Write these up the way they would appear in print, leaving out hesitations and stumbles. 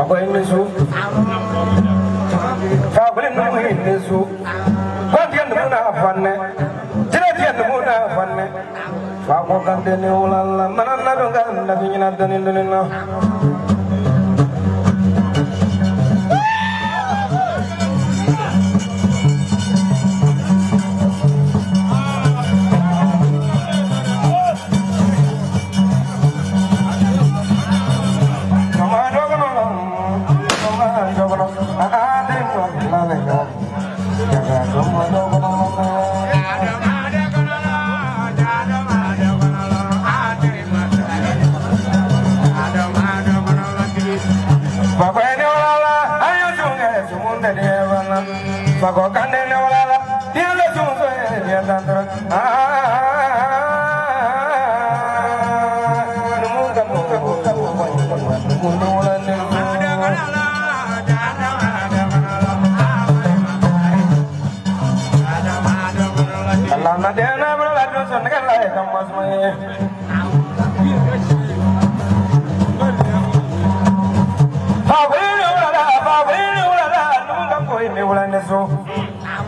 Fakɔ i ni su. Fakoli numu i ni su. Kɔntigɛ numu n'a fanɛ. Jinɛtigɛ numu n'a fanɛ. Fakɔ Kante ni wulala mana na don ka nabi ɲina dɔɔni dɔɔni na.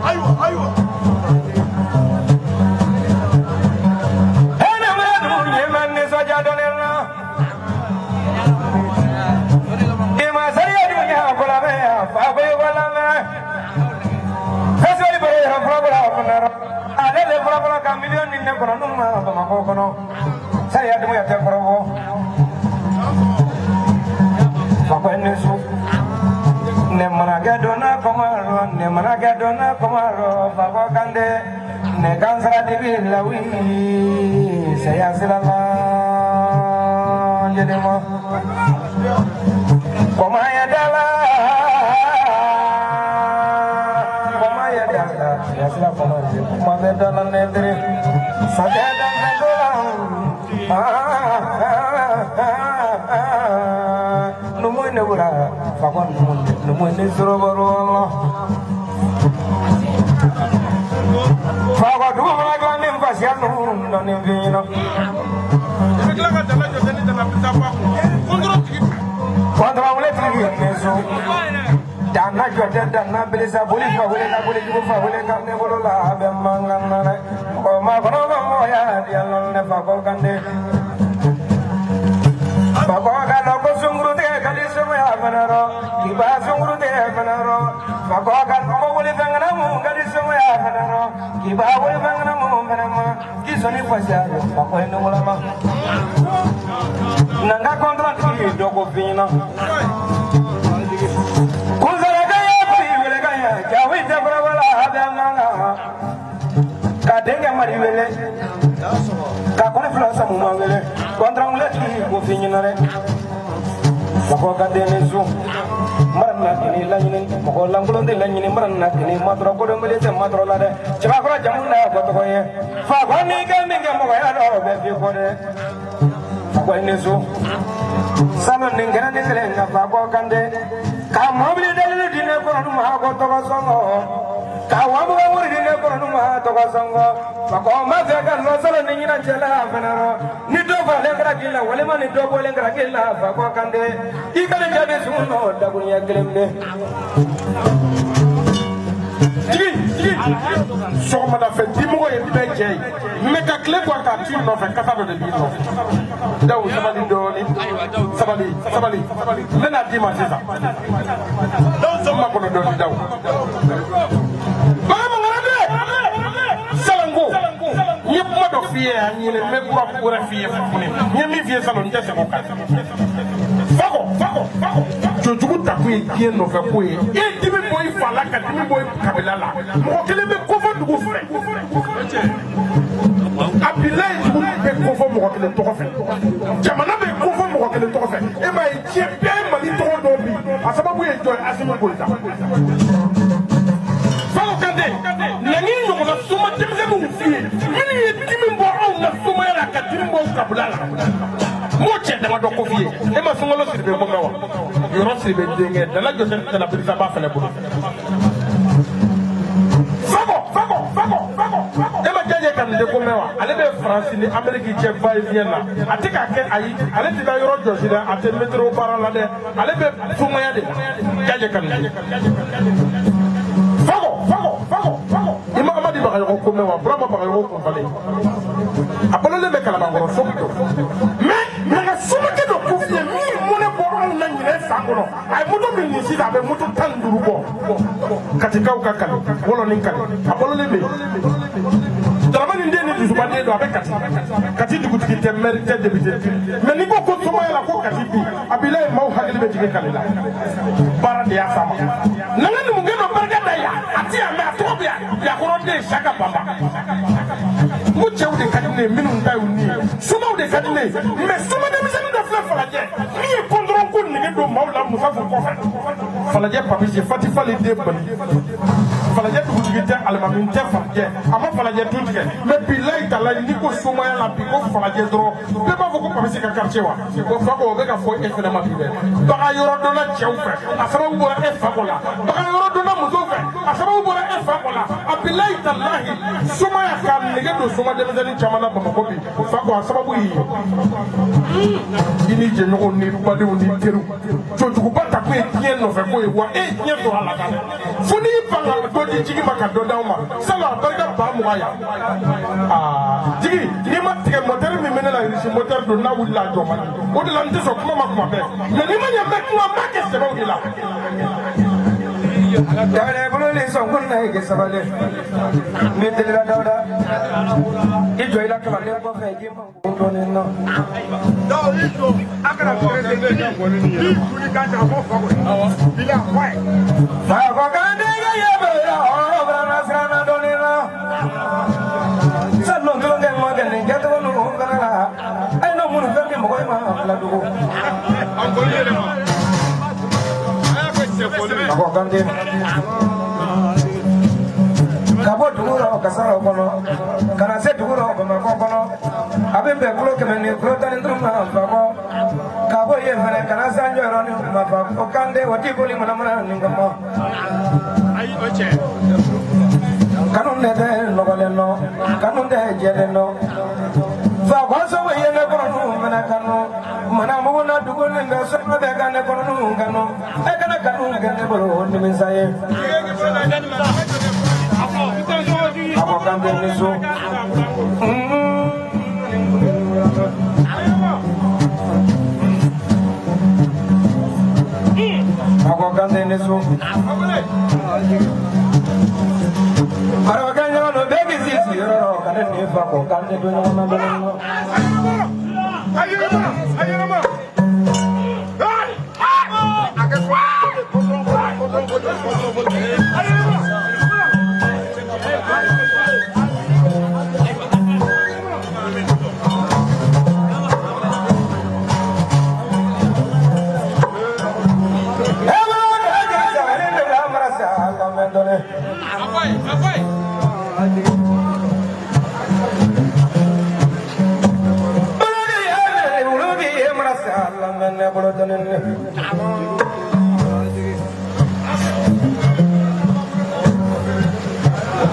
Ayiwa ayiwa. Ale de fɔlɔfɔlɔ ka miliyɔn ni ne kɔnɔ n'u ma Bamakɔ kɔnɔ sariya dumuya tɛ kɔrɔbɔ fakɔ ni su ne mana kɛ donna kɔmɔ ne mana kɛ donna kɔmɔ fakɔ Kante ne kan sara dibi lawi saya sira la jeli ma kɔmɔ ya dala kɔmɔ ya dala ya sira kɔmɔ kuma bɛ dala ne tere sajɛ dan dola numu ne wura fakɔ numu numu ne sɔrɔ baro la fakɔ dugu mana dilan ni fasiya numu dɔɔni fi ɲɛna. I bɛ tila ka dala jɔ ni dala bisa bɔ a kun. Kɔntɔrɔ tigi dun. Kɔntɔrɔ wele tigi ne so. Danna jɔ tɛ danna bilisa boli fa wele ka boli jugu fa wele ka ne bolo la a bɛ mankan na dɛ. Mɔgɔ ma kɔnɔ ma mɔgɔya di yan ne fakɔ Kante. Fakɔ ka dɔn ko sunkuru tigɛ ka di sumaya fana rɔ. Kiba sunkuru tigɛ fana rɔ. Fakɔ ka dɔn ko wuli fɛn kana mun ka di sumaya fana rɔ. Kiba wuli fɛn kana mun fana ma. K'i sɔnni fasiya ye fakɔ ye ne woloma. Nanga kɔntɔrɔ tigi ye dɔ ko fi ɲɛna. Kunsalaka ye kuli wele ka ɲɛ jawi tɛ kɔrɔbɔla a bɛ mankan ka denkɛ mari wele ka kɔni fila samu ma wele kɔntɔrɔ wele tigi ko fi ɲɛna dɛ. Mɔgɔ ka den ni su mara na kini laɲini mɔgɔ lankolon tɛ laɲini mara na kini matɔrɔ kodɔnbele tɛ matɔrɔ la dɛ cɛbakɔrɔ jamu n'a fɔ tɔgɔ ye fakɔ ni kɛ min kɛ mɔgɔya dɔ o bɛ f'i kɔ dɛ fakɔ ni su sanu nin kɛnɛ ni kelen ka fakɔ Kante ka mɔbili dalilu di ne kɔrɔ ma ko tɔgɔ sɔngɔ ka wamuga wuri di ne kɔrɔ ma tɔgɔ sɔngɔ fakɔ ma fɛ ka lɔsɔrɔ ni ɲinan cɛla fana rɔ ni dɔ faralen kɛra k'i la walima ni dɔ bɔlen kɛra k'i la fakɔ Kante i kana jaabi sun nɔ dakuruɲɛ kelen bɛ. Jigi jigi. Sɔgɔmada fɛ dimɔgɔ ye bɛɛ jɛ ye. Mɛ ka tile bɔ k'a t'i nɔfɛ kasa dɔ de b'i nɔfɛ. Dawu sabali dɔɔni. Sabali sabali. N bɛna d'i ma sisan. Dawu ma kɔnɔ dɔɔni dawu. Baga mangara dɛ. Salanko. N ye kuma dɔ f'i ye an ɲinɛ n bɛ kura wɛrɛ f'i ye tuguni. N ye min f'i ye salon n tɛ segin o kan. Fakɔ fakɔ fakɔ. Jojugu takun ye diɲɛ nɔfɛ ko ye. E ye dimi bɔ i fa la ka dimi bɔ i kabila la. Mɔgɔ kelen bɛ kofɔ dugu fɛ. A bilayi dugu bɛ kofɔ mɔgɔ kelen tɔgɔ fɛ. Jamana bɛ kofɔ mɔgɔ kelen tɔgɔ fɛ. E m'a ye diɲɛ bɛɛ ye Mali tɔgɔ dɔn bi. A sababu ye jɔn ye Asimi Goyita. Fakɔ Kante, na ni ɲɔgɔnna soma denmisɛnninw f'i ye minnu ye dimi bɔ anw ka somaya la ka dimi bɔ kabila la. N b'o cɛ damadɔ ko f'i ye. E ma Sunkalo Siribe ko mɛn wa? Yɔrɔ Siribe denkɛ Dala Jɔsɛ Dala Birisa b'a fɛnɛ bolo. Fakɔ fakɔ fakɔ fakɔ. E ma jaje ka Kanute ko mɛn wa? Ale bɛ Faransi ni Ameriki cɛ va et vient na, a tɛ k'a kɛ. Ayi, ale tɛ taa yɔrɔ jɔsi dɛ, a tɛ métro baara la dɛ, ale bɛ somaya de la. Jaje Kanute, Fakɔ, Fakɔ, Fakɔ, Fakɔ, i ma Amadi Bagayɔgɔ ko mɛn wa? Burama Bagayɔgɔ kun falen, a balolen bɛ Kalabankɔrɔ so don. Mais nka somakɛ dɔ ko f'i ye min ye mɔnɛ bɔ anw na ɲinɛ san kɔnɔ, a ye moto min nin sisan, a bɛ moto 15 bɔ. Katikaw ka kali wɔlɔni kali, a balolen bɛ yen. Daramani den ni dusubaden don, a bɛ Kati. Kati dugutigi tɛ, maire tɛ, député tɛ, mais n'i ko ko somaya la ko Kati bi, a b'i la yen, maaw hakili bɛ jigin kali la. Baara de y'a s'a ma. Na n ka numukɛ dɔ barika da yan, a ti yan, mais a tɔgɔ bɛ yan, Yakɔrɔ den Saka Banba. N ko cɛw de ka di ne ye minnu ta y'u ni ye, somaw de ka di ne ye. Mais soma denmisɛnnin dɔ filɛ Falajɛ min ye kɔntɔrɔn ko nege don maaw la Musafu kɔfɛ. Falajɛ Papisi Fati Fali den Bali, Falajɛ dugutigi tɛ, alimami tɛ Falajɛ, a ma Falajɛ tu tigɛ. Mais bilayi talayi, n'i ko somaya la bi ko Falajɛ dɔrɔn, bɛɛ b'a fɔ ko Papisi ka quartier wa. O Fakɔ, o bɛ ka fɔ e fɛnɛ ma bi dɛ. Bagan yɔrɔ dɔnna cɛw fɛ, a sababu bɔra e Fakɔ la. Bagan yɔrɔ dɔnna musow fɛ, a sababu bɔra e Fakɔ la. A bilayi talahi, somaya ka nege don soma denmisɛnnin caman na Bamakɔ bi, Fakɔ, a sababu y'i ye. I ni jɛɲɔgɔnw ni badenw ni teriw, jojuguba ta kun ye diɲɛ nɔfɛ ko ye wa. E ye diɲɛ sɔrɔ a la kan fo n'i ban ka dɔ di jigi ma ka dɔ d'aw ma. Salon a barika 20,000 yan. Aa jigi, n'i ma tigɛ, mɔtɛri min bɛ ne la, irisi mɔtɛri don, n'a wulila a jɔ man di. O de la n tɛ sɔn kuma ma kuma bɛɛ, mais n'i ma ɲɛ n bɛ kuma, n b'a kɛ sɛbɛw de la. Dawuda bolo ni sɔn ko na ye sabali n bɛ delila Dawuda, i jɔ i la kalanden kɔfɛ k'i ma ko dɔɔnin na. Fakɔ kan denkɛ ye bɛɛ hɔrɔn bɛɛ siranna dɔɔnin na. Salon tulonkɛ ma kɛ nin kɛcogo ninnu fana la, a ye n'o minnu fɛn min mɔgɔ ye ma fila dugu. Fakɔ Kante ka bɔ dugu rɔ kasaraw kɔnɔ ka na se dugu rɔ Bamakɔ kɔnɔ, a bɛ bɛn kulo 100 ni kulo 15 ma. Fakɔ ka bɔ yen fɛnɛ ka na san jɔyɔrɔ ni ma. Fakɔ Kante, o ti boli manamana nin kama. Kanu ne tɛ nɔgɔlen nɔ, kanu tɛ jɛlen nɔ. Fakɔ sɔgɔ ye ne kɔnɔ fana kanu mana mugu na dugu ni bɛ sɔgɔ bɛ ka ne kɔnɔ kanu. E kana kanu kɛ ne bolo nimisa ye. Fakɔ Kante ni so. Fakɔ Kante ni so. Marabakɛ ɲɔgɔn don bɛɛ k'i sigi sigiyɔrɔ rɔ ka ne ni Fakɔ Kante don ɲɔgɔn na dɔɔnin. A yɛlɛma.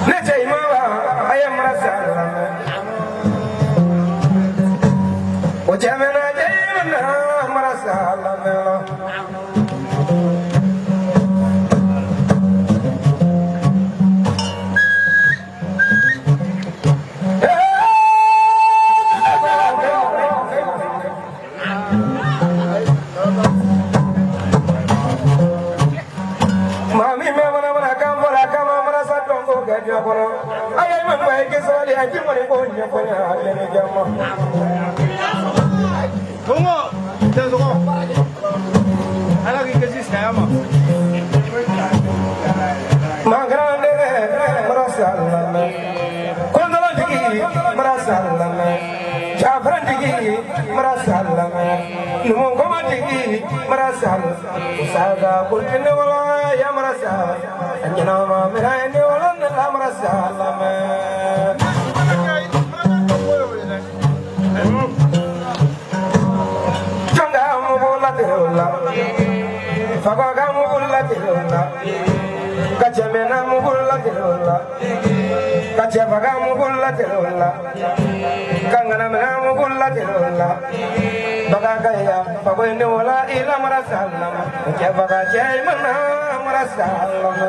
Ne cɛ ima a ye marasa lamɛn, o cɛ mɛnna cɛ na marasa lamɛn la. Maa min bɛ manamana kan fɔ la kama marasa dɔn ko kɛ diɲɛ kɔnɔ, a ye ma ye k'i sabali a ji mɔni ko ɲɛfɔ ɲɛna a den ni jama. Kongo, Tɛsogo, Ala k'i kisi saya ma. Mankarande marasa lamɛn, kɔndɔlɔtigi marasa lamɛn, jafarantigi marasa lamɛn, numukɔmatigi marasa usaga kulini wala ya marasa ɲɛnama minɛ ni wala ne la marasa lamɛn. Jɔnka mugu la tigɛ o la, fakɔ ka mugu la tigɛ o la. Ka cɛmɛna mugu la la, ka cɛfaga mugu la la, ka ŋanamina mugu la la. Bagan fago ne wala i lamara salama, cɛfaga cɛ i mana mara salama.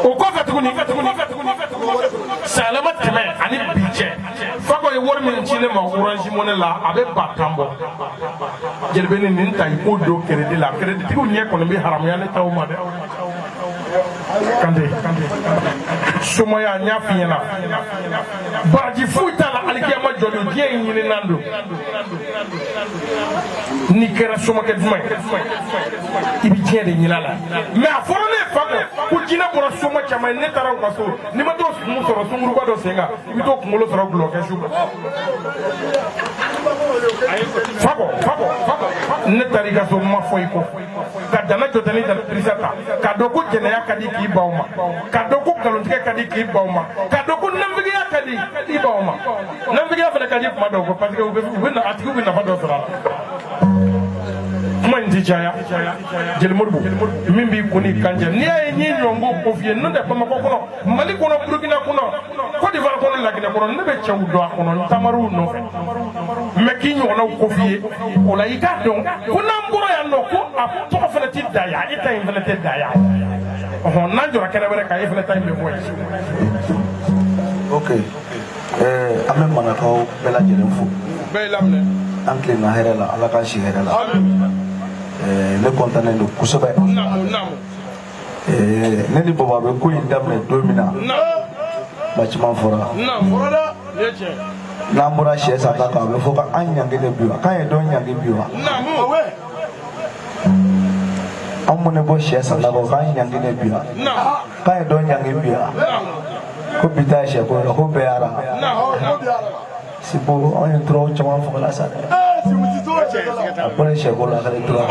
O kɔfɛ tuguni, salama tɛmɛ ani bi cɛ, Fakɔ ye wari min ci ne ma Orange Money la, a bɛ 10,000 bɔ. Jelibeni, nin ta, i k'o don crédit la. Crédit tigiw ɲɛ kɔni bɛ haramuya ne taw ma dɛ. Kante somaya, n y'a f'i ɲɛna, baraji foyi t'a la. Alikiyama jɔ don, diɲɛ in ɲininan don. N'i kɛra somakɛ duman ye, i bɛ diɲɛ de ɲini a la. Mais a fɔra ne ye, Fakɔ, ko jinɛ bɔra soma caman ye. Ne taara u ka so, n'i ma t'o kun sɔrɔ sunkuruba dɔ sen kan, i bɛ t'o kunkolo sɔrɔ gulɔkɛ su kan. Fakɔ, Fakɔ, ne taara i ka so, n ma fɔ i kɔ ka dana jɔtɛni ta dirisa ta, k'a dɔn ko jɛnɛya ka di k'i baw ma, k'a dɔn ko nkalontigɛ ka di k'i baw ma, k'a dɔn ko nafigiya ka di i baw ma. Nafigiya fana ka di kuma dɔw kɔ, parce que u bɛ a tigiw bɛ nafa dɔ sɔrɔ a la. Kuma in ti caya. Jeli Moribo, min b'i kun n'i kan cɛ, n'i y'a ye n ye ɲɔngo ko f'i ye, n'o tɛ Bamakɔ kɔnɔ, Mali kɔnɔ, Burukina kɔnɔ, Côte d'Ivoire kɔnɔ, Laginɛ kɔnɔ, ne bɛ cɛw dɔn a kɔnɔ, n tamariw nɔfɛ. Mais k'i ɲɔgɔnnaw ko f'i ye, o la i k'a dɔn ko n'an bɔra yan nɔ, ko a tɔgɔ fana ti da yan, e ta in fana tɛ da yan. Ɔhɔn, n'an jɔra kɛnɛ wɛrɛ kan, e fana ta in bɛ bɔ yen. Ok, an bɛ Manakaw bɛɛ lajɛlen fo. Bɛɛ y'i laminɛ. An tilenna hɛrɛ la, Ala k'an si hɛrɛ la. Ne kɔntannen don kosɛbɛ. Naamu, naamu. Ne ni Baba bɛ ko in daminɛ don min na, kuma caman fɔra. Naamu, nin ye tiɲɛ. N'an bɔra sɛ san ta kan, a bɛ fɔ k'an ɲangelen bi wa, k'an ye dɔ ɲangi bi wa. Naamu. An mun ne bɔ sɛ san ta kan, k'an ɲangelen bi wa, k'an ye dɔ ɲangi bi wa, ko bi ta ye sɛ ko yɔrɔ ko bɛɛ yara. Sibo, anw ye turaw caman fagala sa dɛ. A bɔra sɛ ko la, a kɛra tura.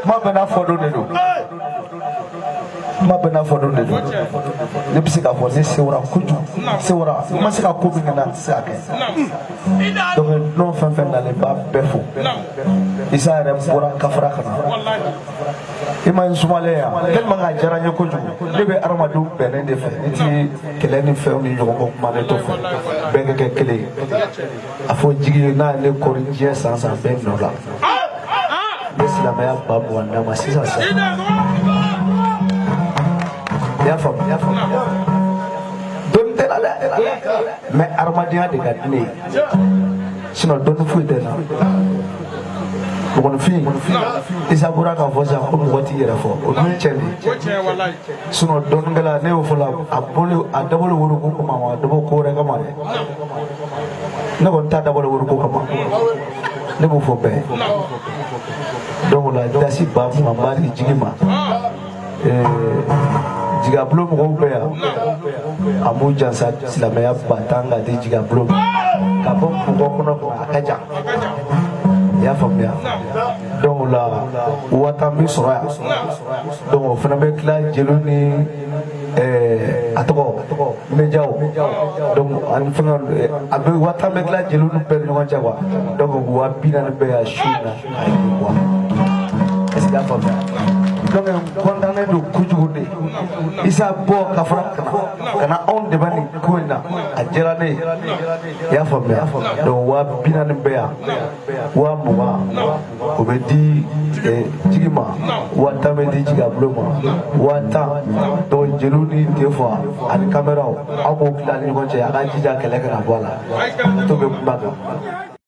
Kuma bɛɛ n'a fɔ don de don. Kuma bɛɛ n'a fɔ don de don. Ne bɛ se k'a fɔ ne sewara kojugu, sewara n ma se ka ko min kɛ, n tɛ se ka kɛ. Donc n'o fɛn fɛn nalen, b'a bɛɛ fo. Isa yɛrɛ bɔra Kafara ka na. I ma n sumalen yan tellement que a diyara n ye kojugu. Ne bɛ adamadenw bɛnnen de fɛ, ne ti kɛlɛ ni fɛnw ni ɲɔgɔn kɔ kuma, ne t'o fɛ. Bɛɛ ka kɛ kelen ye. A fɔ jigi ye, n'a ye ne kɔri diɲɛ san san bɛɛ nɔ la. N bɛ silamɛya 20,000 d'a ma sisan sisan. I y'a faamu? I y'a faamu? Dɔnni tɛ la dɛ, mais adamadenya de ka di ne ye, sinon dɔnni foyi tɛ n na. Mɔgɔninfin, Isa bɔra k'a fɔ sisan ko mɔgɔ t'i yɛrɛ fɔ, o dun ye tiɲɛ de ye. Sinon dɔnnikɛla, ne y'o fɔ la, a bɔlen, a dabɔlen woroko kama, a dabɔ ko wɛrɛ kama dɛ. Ne kɔni t'a dabɔlen woroko kama, ne b'o fɔ bɛɛ ye. Donc o la, dasi 20,000 b'a di jigi ma. Jigabulon mɔgɔw bɛ yan, a b'u jansa silamɛya 10,000 ka di jigabulon ma, ka bɔ mɔgɔ kɔnɔ a ka jan. I y'a faamuya? Donc o la, 10,000 bi sɔrɔ yan. Donc o fana bɛ tila jeliw ni A tɔgɔ médiaw, donc ani fɛngɛ, a bɛ 50 000 bɛ tila jeliw ni bɛɛ ni ɲɔgɔn cɛ quoi. Donc 40 000 bɛɛ y'a su in na a ye quoi. Est ce que i y'a faamuya? Donc n kɔntannen don kojugu de. Isa bɔ ka fara ka na anw dɛmɛ nin ko in na, a diyara ne ye, i y'a faamuya. Donc 40 000 bɛ yan, 20 000 o bɛ di jigi ma, 10 000 bɛ di jigabulon ma, 10 000. Donc jeliw ni tefa ani kameraw, aw b'o tila ni ɲɔgɔn cɛ. A ka jija kɛlɛ kana bɔ a la, to bɛ kuma kan.